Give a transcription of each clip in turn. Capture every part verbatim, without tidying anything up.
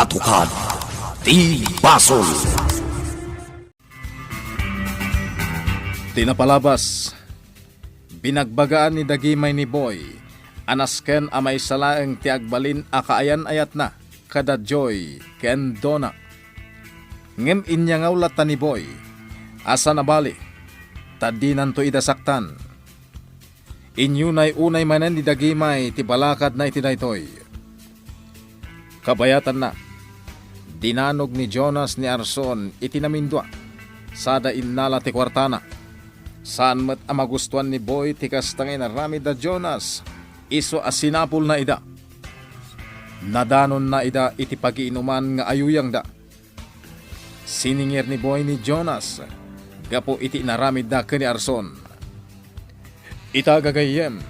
Tukad ti basol. Ti napalabas, binagbagaan ni Dagimay ni Boy a nasken a maysa laeng ti agbalin a kaayan-ayatna kada Joy ken Dona. Ngem inyangawlatta ni Boy a saan a bali, ta dinanto ida saktan. Inyunay-unay manen ni Dagimay ti balakadna iti daytoy. Kabayatanna, dinanog ni Jonas ni Arson iti namindua, sada innala ti kuartana. Saan met a magustuan ni Boy ti kasta nga inaramid da Jonas, isu a sinapulna ida. Nadanonna ida iti pagiinuman nga ayuyangda. Siningir ni Boy ni Jonas gapu iti inaramidda ken ni Arson. Ita gagayyem,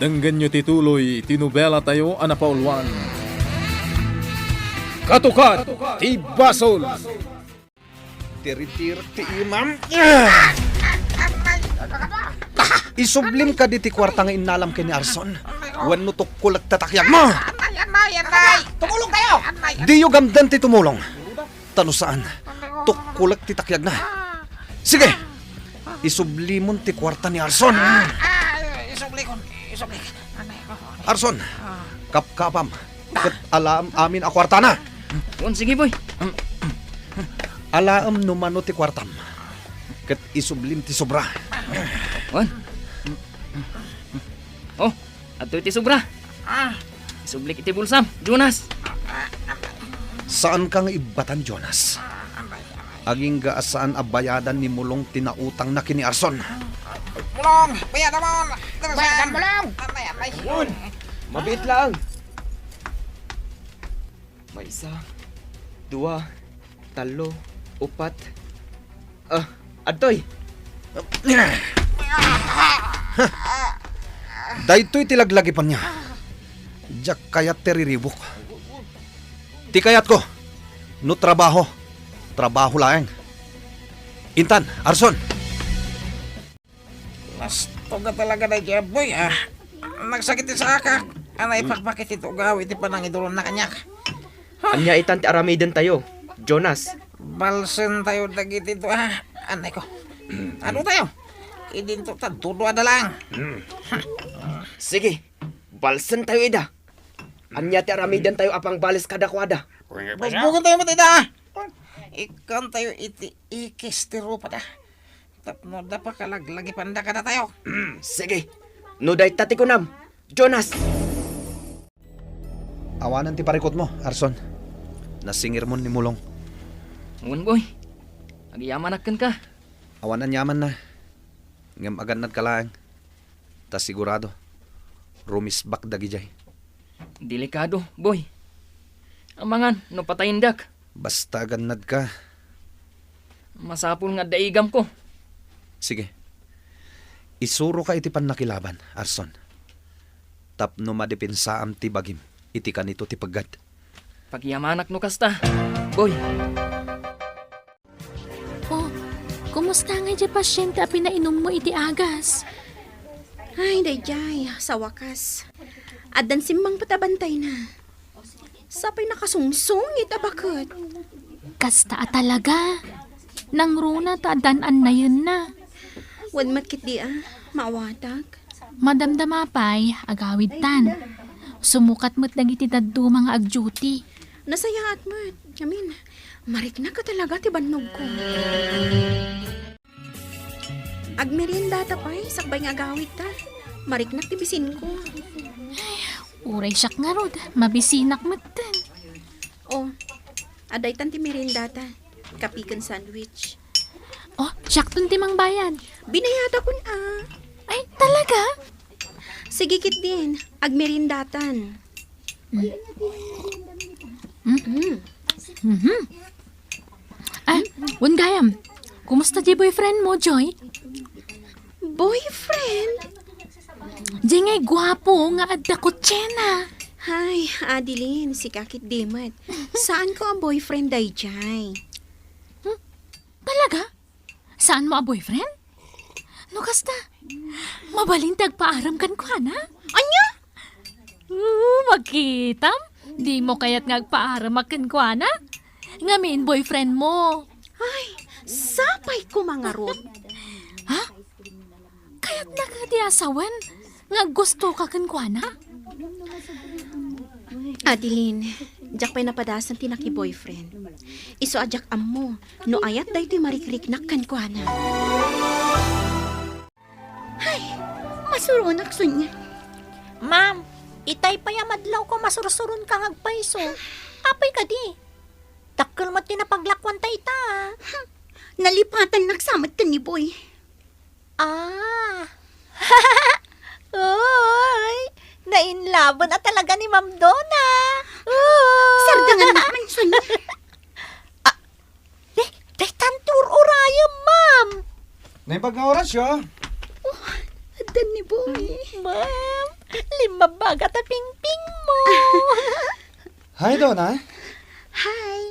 denggenyo ti tuloy ti nobelatayo a napauluan, Katukad ti Basol. Tiritir ti imam. Isublim kadi ti kuarta nga innalam ken ni Arson? Wenno tukkolek ti takyagmo? Anay, anay, anay! Tumulong tayo! Anay, anay! Diyo gamden ti tumulong. Ta no saan, tukkolek ti takyagna. Sige, isublimon ti kuarta ni Arson. Ah, ah, isublikon, isublik. Anay, oh, anay. Arson, ah, kapkapam. Ket alaem amin a kuartana. Wen, sige, boy. Alaem no mano ti kuartam. Ket isublim ti sobra. Wen. Oh, adtoy ti sobra. Ah. Isublik iti bulsam, Jonas. Saanka nga ibbatan, Jonas. Agingga a saan a bayadan ni Mulong ti nautangna ken ni Arson. Mulong! Bayadam! Bayadam, Mulong! Anay, anay. Yun! Mabiit laeng. Maysa, dua, tallo, upat. Ah, adtoy. Daytoy ti laglagipna. Diak kayat ti riribuk. Ti kayatko, no trabaho, trabaho laeng. Intan, Arson. Nastog a talaga daydiay a boy, ah. Nagsakit ti saak. Ania, ipakpak iti tugaw iti panangidulonna kaniak. Ania itan ti aramidentayo, Jonas? Balsentayo dagiti dua. Anay ko. Adu tayo? Idinto ta duduada lang. Hmm. Sige, balsentayo ida. Ania ti aramidentayo a pangbales kadakuada? Busbogen tayo met ida. Ikkan tayo iti ikis ti rupada. Tapno adda pakalaglagipanda kadatayo. Sige. No dayta ti kunam, Jonas! Awanen ti parikutmo, Arson. Nasingirmon ni Mulong. Wen, boy. Agyamanak kenka. Awan aniamanna. Ngem agannadka laeng. Ta sigurado, rumisbak dagidiay. Delikado, boy. Amangan no patayendak. Basta agannadka. Masapul nga adda igamko. Sige. Isuroka iti pannakilaban, Arson. Tapno madepensaam ti bagim iti kanito ti peggad. Pagyamanak no kasta, boy. Oh, kumusta ngay diay pasiente a pinainummo iti agas? Ay, daydiay, sawakas. Addan simmangpet a bantayna. Sapay nakasungsong ita baket. Kasta a talaga. Nangruna ta addan annayenna. Wen met ketdi a, maawatak. Madamdama pay, agawidtan. Sumukat met dagiti dadduma nga agduty. Nasayaat met. Amin, mariknak a talaga ti bannogko. Agmeriendata pay, sakbay nga agawidta. Mariknak ti bisinko. Uray siak ngarud, mabisinak metten. Oh, adda itan ti meriendata. Kape ken sandwich. Oh, siakton ti mangbayad. Binayatakon a. Ay, talaga? Sige ketdin, agmeriendatan. Mm. Mm. Mhm. Ay, wen gayam, kumusta diay boyfriend mo, Joy? Boyfriend? Diay ngay guapo nga adda kotsena. Ay, Adeline, sika ketdi met. Saanko a boyfriend daydiay. Hmm? Talaga? Saanmo a boyfriend? No kasta, mabalin ti agpaaram kenkuana? Ania? Oo, makitam. Dimo kayat nga agpaaram kenkuana? Ngamin boyfriend mo. Ay, sapay ko mangarod. Ha? Kayatna kadi a sawen nga aggustoka kenkuana? Adeline, diak pay napadasan ti naki-boyfriend. Isu a diak ammo no ayat daytoy marikriknak kenkuana. Hay, masuronak, Sonia. Ma'am, itay pay a madlawko masursuronka nga agpayso. Apay kadi? Dakkel met ti napaglakuanta ita. Nalipatannak sa met ken ni Boy. Ah. Uy, nainlaben a talaga ni Ma'am Donna. Uy. Sardangannak man, Sonia. Ah, eh, daytan ti ur-urayem, ma'am. Naimbag nga oras, yo. Oh, addan ni Boy. Ma'am, limmabag a ta pingping mo. Hi, Donna. Hi.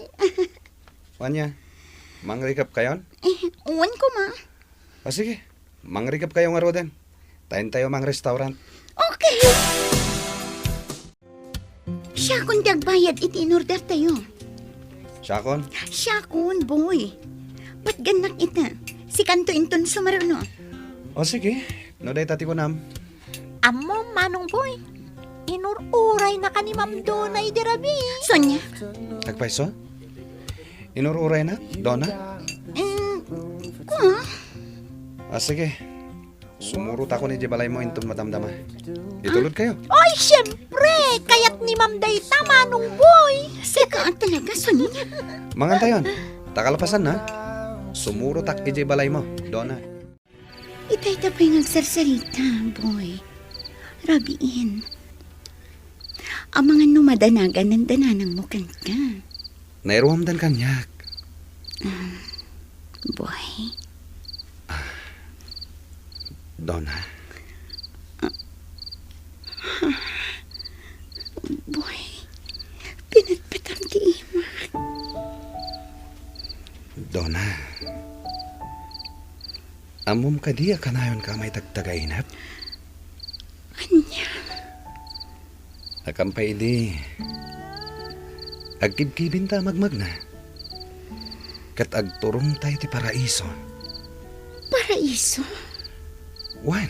Ania, mangrikapkayon? Eh, wen koma. O sige, mangrikapkayo ngaruden. Taentayo mang-restaurant. Okay. Siakon ti agbayad iti in-ordertayo. Siakon? Siakon, Boy. Patgannak ita. Sikanto inton sumaruno. O sige, no dayta ti kunam. Ammom, Manong Boy, inur-uraynaka ni Ma'am Donna idi rabii. Sonia. Agpayso? Inur-uraynak, Donna? Mm, kua? Ah, sige. Sumurotakon idiay balaymo inton madamdama. Itulodkayo. Ay, siyempre! Kayat ni Ma'am dayta, Manong Boy! Sika a talaga, Sonia. Mangantayon. Ta kalpasanna, sumurotak idiay balaymo, Donna. Itay ta pay nga agsarsarita, Boy. Rabiin. Amangan no madanagan dayta nanangmo kenka. Nairuamdan kaniak. Um, Boy. Ah, Donna. Boy, pinatpatam ti imak. Donna. Ammom kadi a kanayonka a maitagtagainep? Ania? Akan pay idi, agkibkibinta a magmagna, ket agturongta iti paraiso. Paraiso? Wen,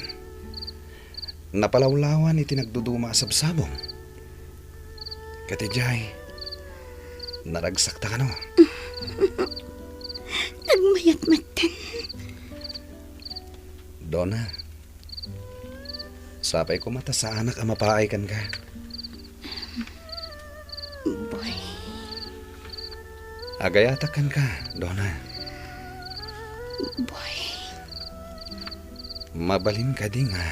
napalawlawan iti nagduduma a sabsabong. Ket idiay, naragsakta kano. Nagmayat metten. Donna, sapay koma ta saanak a mapaay kenka. Boy. Agayatak kenka, Donna. Boy. Mabalin kadi nga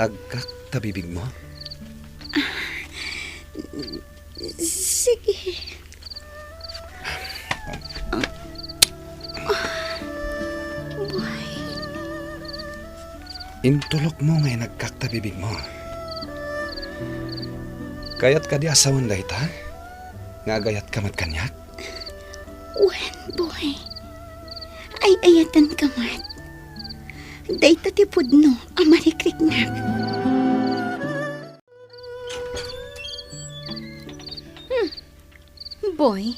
agkak ta bibigmo? Sige. Boy. Intulokmo nga inagkak ta bibigmo. Kayat kadi a sawen dayta? Nga agayatka met kaniak? Wen, Boy. Ay-ayatenka met. Dayta ti pudno a marikriknak. Hmm. Boy,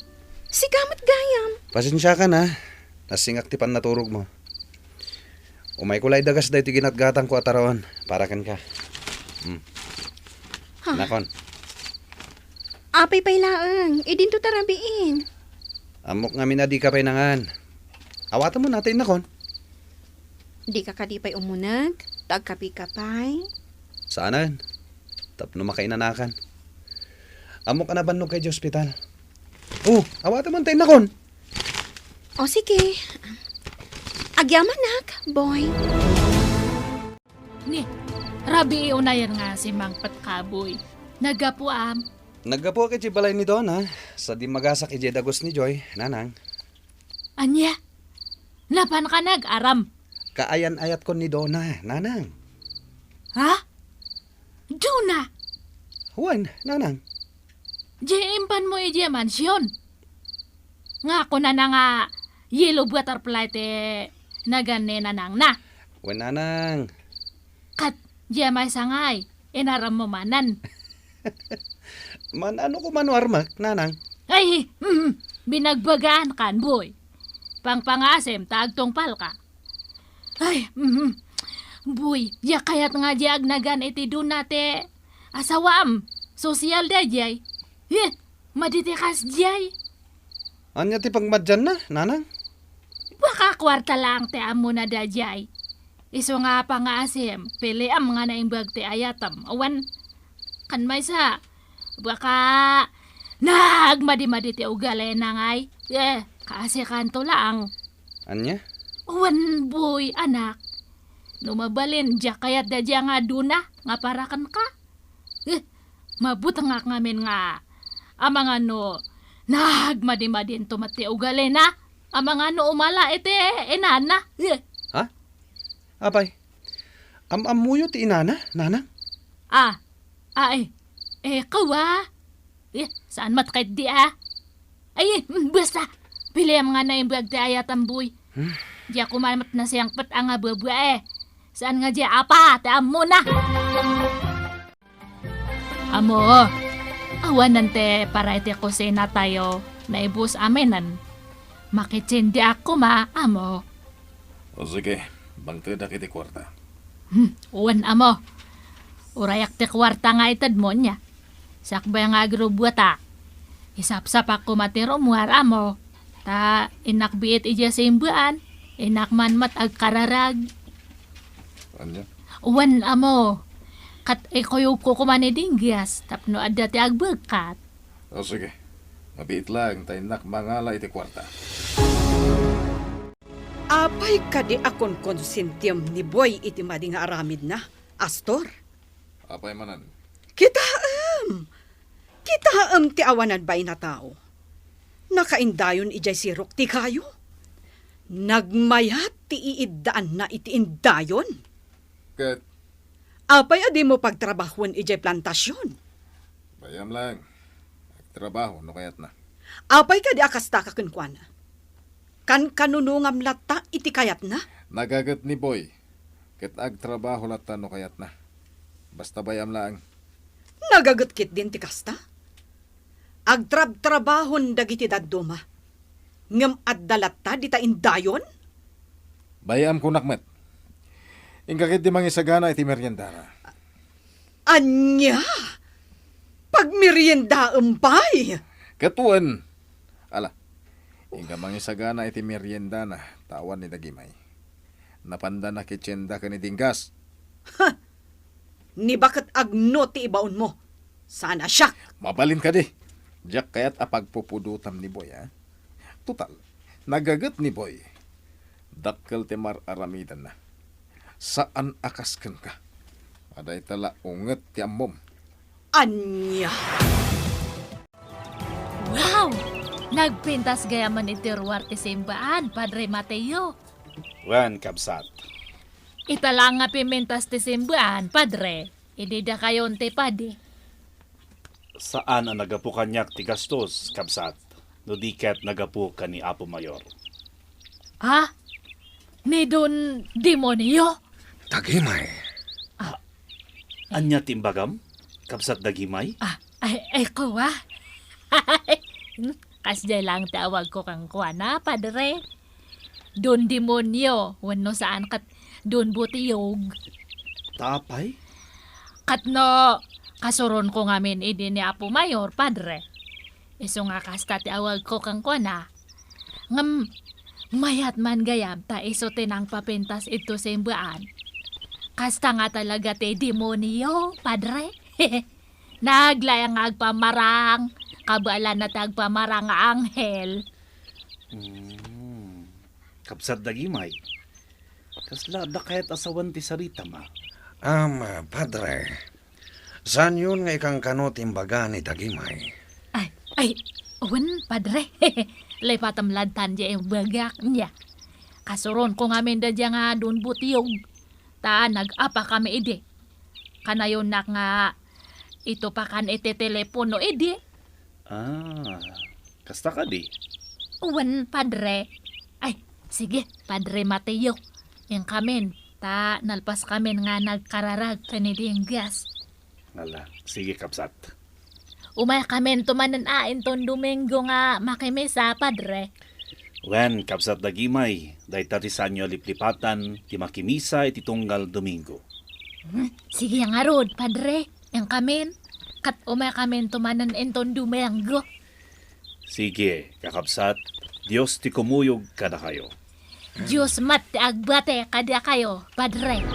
sika met gayam. Pasensiakan, a. Nasingak ti pannaturogmo. Umayko la idagas daytoy ginatgatangko a taraon para kenka. Hmm. Ha? Nakon. Apay pay laeng, idinto ta rabiin. Ammok ngamin a dika pay nangan. Awatemon a ta innakon. Dika kadi pay umuneg, ta agkapika pay? Saanen. Tapno makainanakan. Ammok a nabannogka idiay ospital. O, awatemon ta innakon. O, sige. Agyamanak, Boy. Ni, rabii unayen nga simmangpetka, Boy. Naggapuam? Naggapuak idiay balay ni Donna, sadin magasak idiay dagus ni Joy, Nanang. Ania? Napanka nag-aram? Kaayan-ayatkon ni Donna, Nanang. Ha? Donna? Wen, Nanang. Diay impanmo idiay mansion? Nga kunana nga yellow butterfly ti nagan ni nanangna. Wen, Nanang. Ket diay maysa ngay, inarammo manen. Man-ano koma no armek, nanang? Ay, mm, binagbagaan kan, boy. Pangpangaasim ta agtungpalka. Ay, mm, boy, diak kayat nga diak agnagan iti duna ti asawaam. Sosial daydiay. Eh, madi ti kasdiay. Ania ti pagmadianna, nanang? Baka kuarta laeng ti ammona daydiay. Isu nga pangaasim, piliam nga naimbag ti ayatem. Awan, kan maysa, baka nagmadimadi ti ugalina ngay. Eh, kaasikanto laeng. Ania? Awan, boy, anak. No mabalin, diak kayat daydiay nga duna nga para kenka. Eh, mabutengak ngamin nga, amangan no nagmadimadinto met ti ugalina, amangan no umala iti inana. Eh. Ha? Apay, am-ammoyo ti inana, nanang? Ah, ah, eh, eh, kawa? Eh, saan met ketdi, ah? Ay, mm, basta, piliam nga naimbag ti ayatem, boy. Hmm? Diak koma met nasiangpet a nga babae. Saan nga diay apa ti ammona? Ammo, awanen ti para iti kusinatayo, naibus aminen. Makitsindiak koma, ammo. O sige, bangtedak iti kuarta. Hmm, wen, ammo. Urayak ti kuarta nga itedmo nia. Sakbay nga agrubbuata. Isapsapak koma ti rummuar, ammo. Ta innak biit idiay simbaan, innak man met agkararag. Ania? Wen, ammo. Ket ikuyogko koma ni Dinggas tapno adda ti agbagkat. O, sige. Mabiit laeng ta innak mangala iti kuarta. Apay kadi a konkonsintiam ni Boy iti madi nga aramidna, Astor? Apay manen? Kitaem! Kitaem ti awanan bain a tao. Nakaindayon idiay sirok ti kayo. Nagmayat ti iiddaanna iti indayon. Ket? Apay a dimo pagtrabahoen idiay plantasion? Bay-am laeng. Agtrabaho no kayatna. Apay kadi a kasta ka kenkuana? Kankanunongam latta iti kayatna? Nagaget ni Boy, ket agtrabaho latta no kayatna. Basta bay-am laeng. Nagaget ketdin ti kasta? Agtrabtrabahon dagiti dadduma, ngem adda latta dita indayon? Bay-am kunak met. Inka ketdi mangisagana iti meriendana. Ania? Pagmeriendaem pay? Ket wen. Ala, inka mangisagana iti meriendana ta awan ni Dagimay. Napanda nakitienda ken ni Dinggas. Ha! Ni baket agno ti ibaonmo. Saan a siak. Mabalin kadi. Diak kayat a pagpupudotam ni Boy, a? Total, nagaget ni Boy. Dakkel ti mar-aramidanna. Saan a kas kenka. Adda ita la unget ti ammom. Ania? Wow! Nagpintas gayamen iti ruar ti simbaan, Padre Mateo. Wen, kabsat. Ita la nga pimintas ti simbaan, Padre. Idi dakayon ti padi. Saan a nagapu kaniak ti gastos, kabsat, no di ket nagapu ken ni Apo Mayor. Ah? Ni Don Demonio? Dagimay. Ah. Ania ti imbagam, kabsat Dagimay? Ah, ay, ay, kuwa. Kasdiay laeng ti awagko kenkuana, Padre. Don Demonio, wenno saan ket Don Butiyog. Ta apay? Ket no, kasuronko ngamin idi ni Apo Mayor, Padre. Isu nga kasta ti awagko kenkuana. Ngem, mayat man gayam ta isu ti nangpapintas idto simbaan. Kasta nga talaga ti demonio, Padre. Naglayang nga agpamarang, kabaelanna ti agpamarang nga anghel. Hmm. Kabsat Dagimay, kasla adda kayat a sawen ti saritam, a? Am, Padre, saanyon nga ikankano ti imbaga ni Dagimay. Ay, ay, wen, Padre. Lipatem latta diay imbagak, nia. Kasuronko ngamin daydiay nga Don Butiyog. Ta nag-apakami idi. Kanayonnak nga itupakan iti telepono idi. Ah, kasta kadi? Wen, Padre. Ay, sige, Padre Mateo. Inkamin, ta nalpaskamin nga nagkararag ken ni Dinggas. Ala, sige, kabsat. Umaykaminto manen a inton Domingo nga makimisa, Padre. Wen, kabsat Dagimay, dayta ti saanyo a liplipatan ti makimisa iti tunggal Domingo. Hmm, sige ngarud, Padre. Inkamin, ket umaykaminto manen inton Domingo. Sige, kakabsat, Dios ti kumuyog kadakayo. Dios met ti agbati kadakayo, Padre.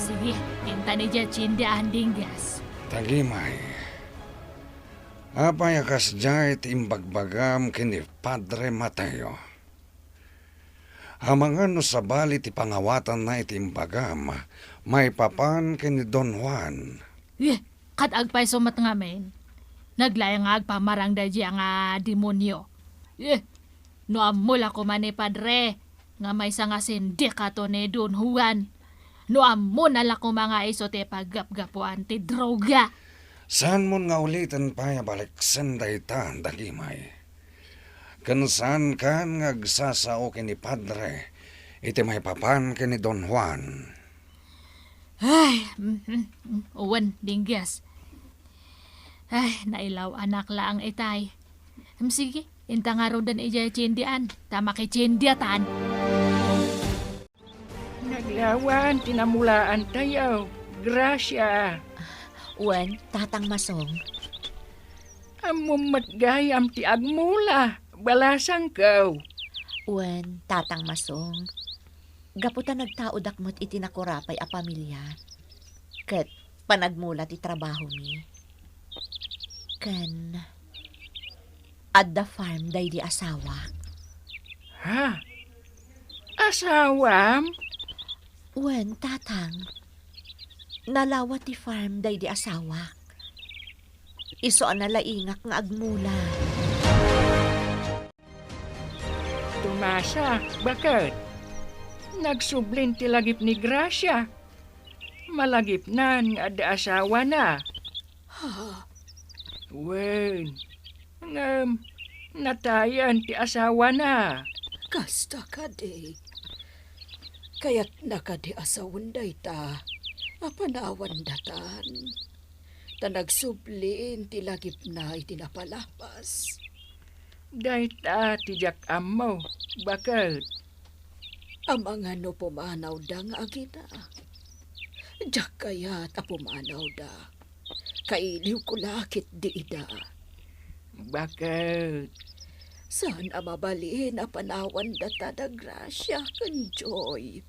Sige, intan idiay tiendian, Dinggas. Dagimay, apay a kasdiay ti imbagbagam ken ni Padre Mateo? Amangan no sabali ti pangawatanna iti imbagam maipapan ken ni Don Juan. Eh, ket agpayso met ngamin. Naglaing nga agpamarang daydiay nga demonio. Eh, no ammo la koma ni Padre nga maysa nga sindikato ni Don Juan. No ammona la koma nga isu ti paggapgapuan ti droga. Saanmon nga uliten pay a baliksen dayta, Dagimay. Ken saankan nga agsasao ken ni Padre iti maipapan ken ni Don Juan. Ay, mm, mm, mm, wen, Dinggas. Ay, nailaw-anak laeng itay. Mm, sige, inta ngaruden idiay tiendian, ta makitiendiatan. Naglawan ti namulaantayo. Gracia. Wen, Tatang Masong. Ammom met gayam ti agmula, balasangko. Wen, Tatang Masong. Gapu ta nagtaodak met iti nakurapay a pamilia, ket panagmula ti trabahomi. Ken adda farm daydi asawak. Ha? Asawam? Wen, Tatang. Nalawa ti farm daydi asawak. Isu a nalaingak nga agmula. Tomasa, baket? Nagsublin ti lagip ni Gracia. Malagipnan nga adda asawana. Ha? Wen, ngem natayen ti asawana. Kasta kadi. Kayatna kadi a sawen dayta a panawan datan. Ta nagsublin ti lagipna iti napalapas. Dayta ti diak ammo, baket? Amangan no pumanawda nga agina. Diak kayat a pumanawda. Kailiwko la ketdi ida. Baket? Saan a mabalin a panawan data da Gracia ken Joy.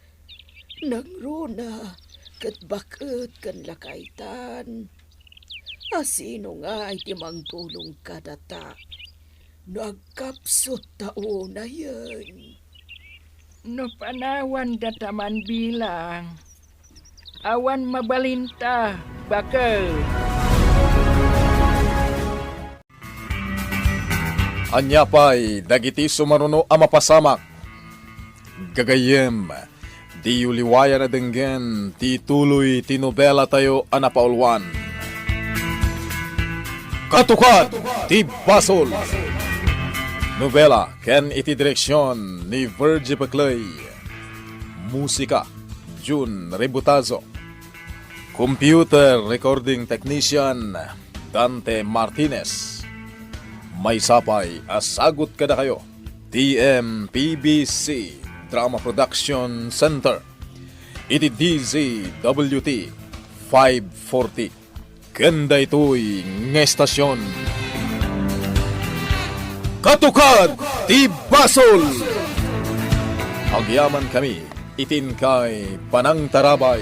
Nangruna ket baket ken lakaytan. A sino ngay ti mangtulong kadata no agkapsut ta unayen? No panawan data man bilang, awan mabalinta, baket. Ania pay dagiti sumaruno a mapasamak? Gagayyem, diyo liwayan a denggen ti tuloy ti nobelatayo a napauluan. Katukad ti Basol! Nobela ken iti direksion ni Virgie Peclay. Musika, Jun Rebutazo. Computer recording technician, Dante Martinez. Maysa pay a sagut kadakayo ti M P B C Drama Production Center iti D Z W T five forty. Ken daytoy nga estasyon, Katukad ti Basol! Agyamankami iti inkay panangtarabay.